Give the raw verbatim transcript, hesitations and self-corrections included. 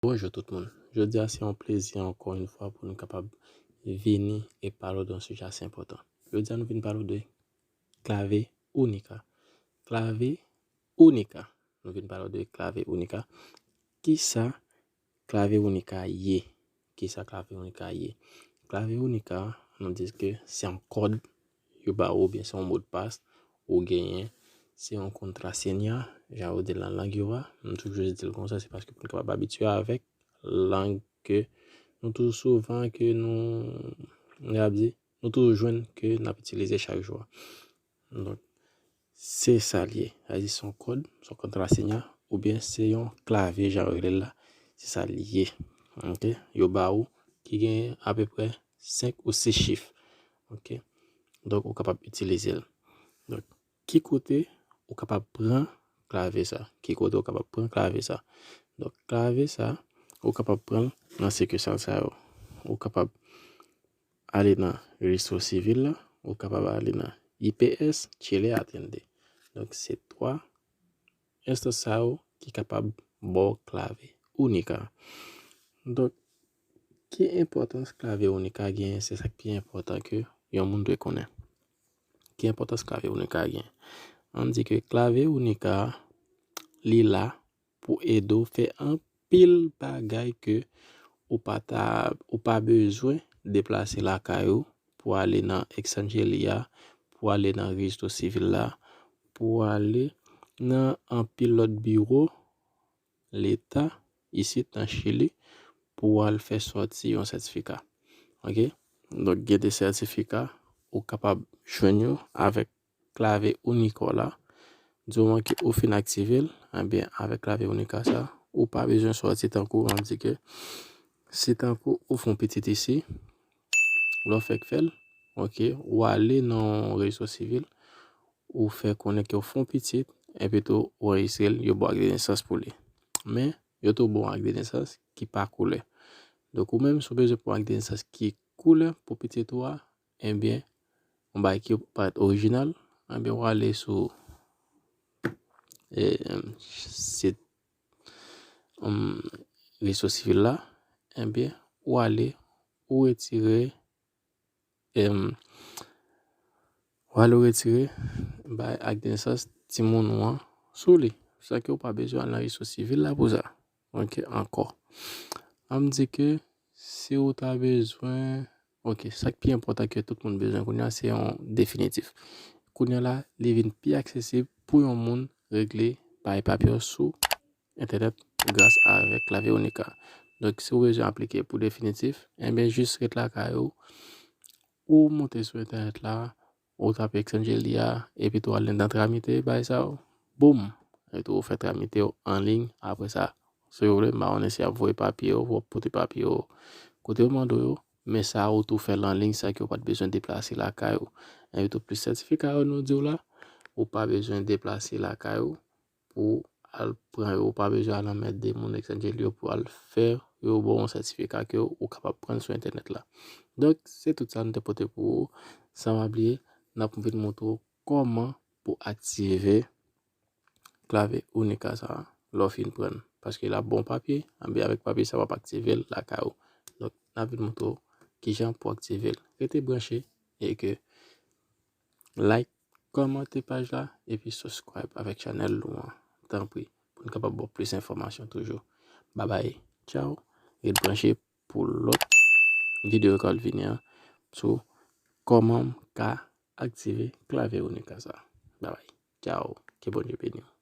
Bonjou tout moun. Jodi a se yon plezi ankò yon fwa pou nou kapab vini e pale de yon sijè ase enpòtan. Jodi a nou vin pale de klave Unica. Klave Unica. Nou vin pale de klave Unica. Kisa klave Unica ye? Kisa klave Unica ye? Klave Unica, nou di ke se yon kòd yo ba ou, oubyen se yon modpas ou genyen, se yon kontrasenya, jan yo di l nan lang yo a. M toujou di l konsa, se paske pou n kapab abitye avèk lang ke nou toujou souvan ke nou, nou ap di, nou toujou jwenn ke n ap itilize chak jou a. Donk, se sa l ye. Sa vle di se yon kòd, se yon kontrasenya, oubyen se yon klave, jan yo rele l la. Se sa l ye. Ok? Yo ba ou ki gen apeprè senk ou sis chif. Ok? Donk, ou kapab itilize l. Donk, ki kote ou kapab pran klave sa? Ki kote ou kapab pran klave sa? Donk, klave sa, ou kapab pran l nan sikisal sa yo. Ou kapab ale nan rejistro sivil la, ou kapab ale nan I P S, Chile Atiende. Donk, se twa enstans sa yo ki kapab ba w klave Unica. Donk, ki enpòtans klave Unica genyen? Se sa k pi enpòtan ke yon moun dwe konnen. Ki enpòtans klave Unica genyen? Ann di ke klave Unica, li la pou ede w fè anpil bagay ke ou pa ta, ou pa bezwen deplase lakay ou pou ale nan Exangeli a, pou ale nan rejistro sivil la, pou ale nan anpil lòt biwo leta isit nan Chili pou w al fè sòti yon sètifika. Ok? Donk, gen de sètifika ou kapab jwenn yo avèk klave Unica w la. Di moman ke ou fin aktive l, ebyen, avèk klave Unica sa, ou pa bezwen sòti tankou, ann di ke si tankou ou fè yon pitit isi, lè w fèk fè l, ok, ou ale nan yon rejistro sivil, ou fè konnen ke w fè yon pitit, epi tou ou anrejistre l, yo ba w ak de nesans pou li. Men, yo tou ba w ak de nesans ki pa koulè. Donk, ou menm, si w bezwen pran ak de nesans ki koulè pou pitit ou a, ebyen, yon bagay ki parèt orijinal, ebyen, ou ale sou, e, sit, um, rejistro sivil la, ebyen, ou ale, ou retire, em, ou ale, ou retire, bay ak de nesans timoun ou an sou li. Sa ke ou pa bezwen al nan rejistro sivil la pou sa. Ok, ankò. Ann di ke si ou ta bezwen, ok, sa k pi enpòtan ke tout moun bezwen kounye a, se yon definitif. Kounye a la, li vin pi aksesib pou yon moun regle bay papye sou entènèt gras avèk klave Unica. Donk, si ou bezwen aplike pou definitif, enben, jis ret lakay ou, ou monte sou entènèt la, ou tape Exangeli a, epi tou al nan tramite bay sa yo, boum, epi tou ou fè tramite yo an liy. Apre sa, si w vle, m pa konnen si y ap voye papye yo, w ap pote papye yo kote yo mande w yo, men sa ou tou fè l an liy, sa ke w pa t bezwen deplase lakay ou. Epi tou plis sètifika yo nou di w la, ou pa bezwen deplase lakay ou pou al pran yo, ou pa bezwen al anmède moun Exangeli yo pou al fè yo ba w yon sètifika ke ou kapab pran sou entènèt la. Donk, se tout sa nou te pote pou ou. San pa bliye, n ap vin montre w kòman pou aktive klave Unica sa a lè w fin pran l. Paske l ap ba w papye, anben avèk papye sa w ap aktive l lakay ou. Donk, n ap vin montre w kijan pou aktive l. Rete branche e ke like, kòmante paj la, epi subscribe avèk chanèl nou an. Tanpri, pou n kapab ba w plis enfòmasyon toujou. Babay, tchaw, ret branche pou lòt videyo k ap vini an sou kòman m ka aktive klave Unica sa. Babay, tchaw, ke Bondye beni w.